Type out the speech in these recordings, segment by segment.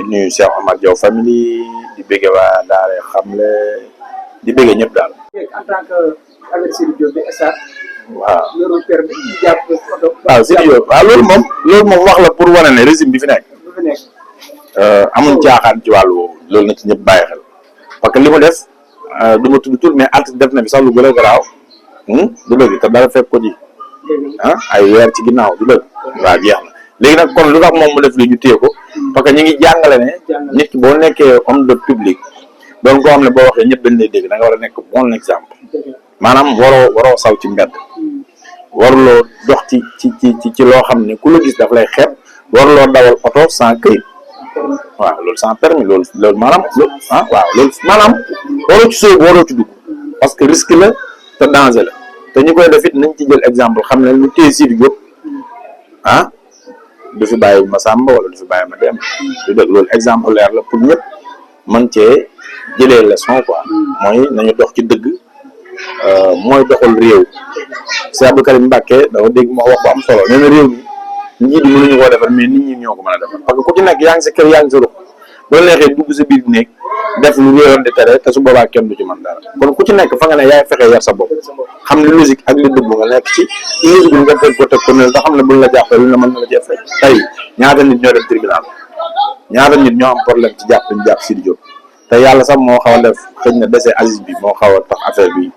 di nuyu Cheikh Omar Diaw family di bëgg waa Daara Xamle di bëgg ñëpp daal. en tant que avec Sidy Diop bi SA. waaw loolu permis ñu jàpp oto. waaw Sidy Diop waaw loolu moom wax la pour wane ne régime bi fi nekk. amuñ caaxaan ci wàllu woowu loolu na ci ñëpp bàyyi xel parce que li mu def du ma tudd tur mais artiste def na fi sax lu gën a garaaw du dëgg te dara fekk ko ji ay weer ci ginnaaw du dëgg waaw jeex na léegi nag kon lu tax moom mu def li ñu téye ko parce que ñu ngi jàngale ne nit ki boo nekkee homme de public doon koo xam ne boo waxee ñëpp dañ lay dégg da nga war a nekk bon exemple maanaam waroo saw ci mbedd waruloo dox ci loo xam ne ku la gis daf lay xeeb waruloo dawal oto sans këyit waaw loolu sans permis loolu maanaam waaw loolu maanaam waroo ci sóobu waroo ci dugg parce que risque la te danger la te ñu koy def it nañ ci jël exemple xam ne lu téye Sidy Diop du fi bàyyi ma Samba wala du fi bàyyi ma dem du dëgg loolu exemplaire la pour ñëpp mën cee jëlee leçon quoi mooy nañu dox ci dëgg mooy doxal réew Cheikh Abdou Karim Mbacké dafa dégg ma wax bu am solo nee na réew mi njiit yi mënuñu koo defar mais nit ñi ñoo ko mën a defar parce que ku ci nekk yaa ngi sa kër yaa ngi sa ruq loolu neexee dugg sa biir néeg def lu réewoon di tere te su boobaa kenn du ci mën dara kon ku ci nekk fa nga ne yaay fexee yar sa bopp xam li logique ak li dëgg nga nekk ci logique bi nga teg ko teg ko ne te xam ne buñ la jàppee lu ne mën na la cee fekk tey ñaata nit ñoo dem tribunal ñaata nit ñoo am problème ci jàpp ñu jàpp Sidy Diop te yàlla sax moo xaw a def xëy na dese Aziz bi moo xaw a tax affaire bi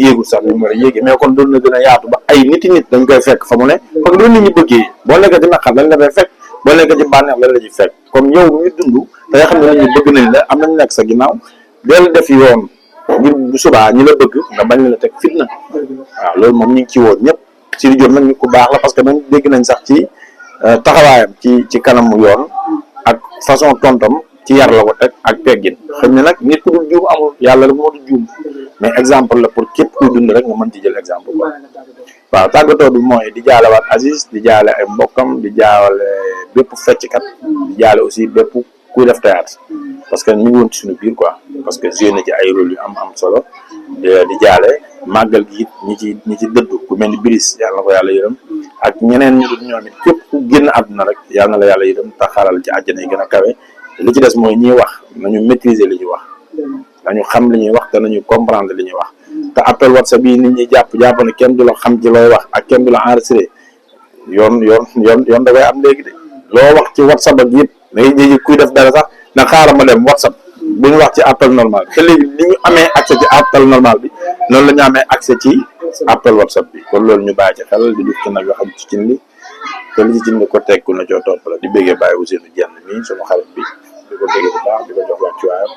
yéegul sax li mu war a yéegi mais kon doon na gën a yaatu ba ay nit dañ koy fekk fa mu ne parce que loolu nit ñi bëggee boo nekkee ci naqar lañ la fay fekk boo nekkee ci bànneex lañ la ci fekk comme yow mi dund te nga xam ne nit ñi bëgg nañ la am nañ nekk sa ginnaaw del def yoon ngir bu subaa ñi la bëgg nga bañ la teg fitna waaw loolu moom ñu ngi ci woon ñëpp Sidy Diop nag nit ku baax la parce que dañ dégg nañ sax ci taxawaayam ci kanamu yoon ak façon tontam ci yar la ko teg ak teggin xëy na nag nit ku dul juum amul yàlla rek moo du juum mais exemple la pour képp kuy dund rek nga mën ci jël exemple quoi waaw tàggatoo bi mooy di jaale waat Aziz di jaale ay mbokkam di jaale bépp fecckat di jaale aussi bépp kuy def théâtre parce que ñu ngi woon ci suñu biir quoi parce que joué na ci ay rôle yu am solo di jaale màggal gi it ñi ci dëddu ku mel ni Brice yàlla na ko yàlla yërëm ak ñeneen ñu dul ñoom it képp ku génn àdduna rek yàlla na la yàlla yërëm te xaral ci àjjana yi gën a kawe li ci des mooy ñiy wax nañu maîtriser li ñuy wax nañu xam li ñuy wax te nañu comprendre li ñuy wax te appel WhatsApp yi nit ñi jàpp ne kenn du la xam ci looy wax ak kenn du la enregistré yoon da koy am léegi de loo wax ci WhatsApp ak yëpp dangay jéegi kuy def dara sax na xaaral ma dem WhatsApp bu ñu wax ci appel normal bi te léegi ni ñu amee accès ci appel normal bi noonu la ñu amee accès ci appel WhatsApp bi kon loolu ñu bàyyi ci xel di def ci nag yoo xam ci cin li te li ci cin li ko tekku na coo topp la di bëggee bàyyi Ousseynou Dieng mi sunu xarit bi di ko bëggee bu baax di ko jox wàcc waayam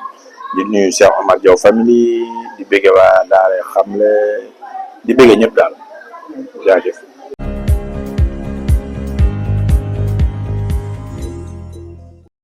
di nuyu Cheikh Omar Diaw family di bëggee waa Daara Xamle di bëggee ñëpp daal jaajëf